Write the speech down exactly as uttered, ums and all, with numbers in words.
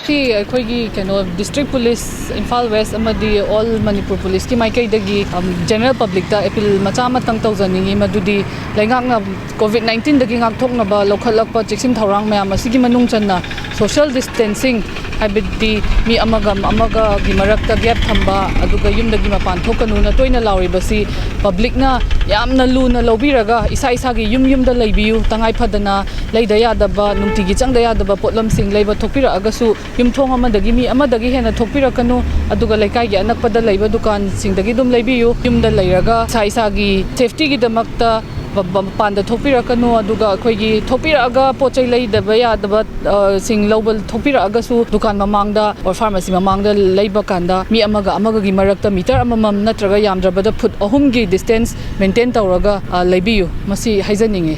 ꯁꯤ ꯑꯩꯈꯣꯏꯒꯤ ꯀꯩꯅꯣ, ꯗꯤꯁꯇ꯭ꯔꯤꯛ ꯄꯨꯂꯤꯁ ꯏꯝꯐꯥꯜ ꯋꯦꯁ ꯑꯃꯗꯤ ꯑꯣꯜ ꯃꯅꯤꯄꯨꯔ ꯄꯨꯂꯤꯁꯀꯤ ꯃꯥꯏꯀꯩꯗꯒꯤ, ꯑꯝ, ꯖꯦꯅꯔꯦꯜ ꯄꯕ꯭ꯂꯤꯛꯇ ꯑꯦꯄꯤꯜ ꯃꯆꯥ ꯑꯃꯇꯪ ꯇꯧꯖꯅꯤꯡꯉꯤ, ꯃꯗꯨꯗꯤ ꯂꯩꯉꯥꯛꯅ ꯀꯣꯚꯤꯗ ꯅꯥꯏꯟꯇꯤꯟꯗꯒꯤ ꯉꯥꯛꯊꯣꯛꯅꯕ ꯂꯧꯈꯠꯂꯛꯄ ꯆꯦꯛꯁꯤꯟ ꯊꯧꯔꯥꯡ ꯃꯌꯥꯝ ꯑꯁꯤꯒꯤ ꯃꯅꯨꯡ ꯆꯟꯅ ꯁꯣꯁꯤꯌꯦꯜ ꯗꯤꯁꯇꯦꯟꯁꯤꯡ, ꯍꯥꯏꯕꯗꯤ ꯃꯤ ꯑꯃꯒ ꯑꯃꯒꯒꯤ ꯃꯔꯛꯇ ꯒꯦꯞ ꯊꯝꯕ, ꯑꯗꯨꯒ ꯌꯨꯝꯗꯒꯤ ꯃꯄꯥꯟ ꯊꯣꯛꯀꯅꯨꯅ ꯇꯣꯏꯅ ꯂꯥꯎꯔꯤꯕꯁꯤ ꯄꯕ꯭ꯂꯤꯛꯅ ꯌꯥꯝꯅ ꯂꯨꯅ ꯂꯧꯕꯤꯔꯒ ꯏꯁꯥ ꯏꯁꯥꯒꯤ ꯌꯨꯝ ꯌꯨꯝꯗ ꯂꯩꯕꯤꯌꯨ꯫ ꯇꯉꯥꯏ ꯐꯗꯅ ꯂꯩꯗ ꯌꯥꯗꯕ, ꯅꯨꯡꯇꯤꯒꯤ ꯆꯪꯗ ꯌꯥꯗꯕ ꯄꯣꯠꯂꯝꯁꯤꯡ ꯂꯩꯕ ꯊꯣꯛꯄꯤꯔꯛꯑꯒꯁꯨ ꯌꯨꯝꯊꯣꯡ ꯑꯃꯗꯒꯤ ꯃꯤ ꯑꯃꯗꯒꯤ ꯍꯦꯟꯅ ꯊꯣꯛꯄꯤꯔꯛꯀꯅꯨ꯫ ꯑꯗꯨꯒ ꯂꯩꯀꯥꯏꯒꯤ ꯑꯅꯛꯄꯗ ꯂꯩꯕ ꯗꯨꯀꯥꯟꯁꯤꯡꯗꯒꯤ ꯑꯗꯨꯝ ꯂꯩꯕꯤꯌꯨ꯫ ꯌꯨꯝꯗ ꯂꯩꯔꯒ ꯏꯁꯥ ꯏꯁꯥꯒꯤ ꯁꯦꯐꯇꯤꯒꯤꯗꯃꯛꯇ ꯃꯄꯥꯟꯗ ꯊꯣꯛꯄꯤꯔꯛꯀꯅꯨ꯫ ꯑꯗꯨꯒ ꯑꯩꯈꯣꯏꯒꯤ ꯊꯣꯛꯄꯤꯔꯛꯑꯒ ꯄꯣꯠ ꯆꯩ ꯂꯩꯗꯕ ꯌꯥꯗꯕ, ꯑ, ꯁꯤꯡ ꯂꯧꯕ ꯊꯣꯛꯄꯤꯔꯛꯑꯒꯁꯨ, ꯗꯨꯀꯥꯟ ꯃꯃꯥꯡꯗ or pharmacy ꯃꯃꯥꯡꯗ ꯂꯩꯕ ꯀꯥꯟꯗ ꯃꯤ ꯑꯃꯒ ꯑꯃꯒꯒꯤ ꯃꯔꯛꯇ ꯃꯤꯇꯔ ꯑꯃꯃꯝ ꯅꯠꯇ꯭ꯔꯒ ꯌꯥꯝꯗ꯭ꯔꯕꯗ ꯐꯨꯠ ꯑꯍꯨꯝꯒꯤ distance maintain ꯇꯧꯔꯒ, ꯑ, ꯂꯩꯕꯤꯌꯨ꯫ ꯃꯁꯤ ꯍꯥꯏꯖꯅꯤꯡꯉꯤ꯫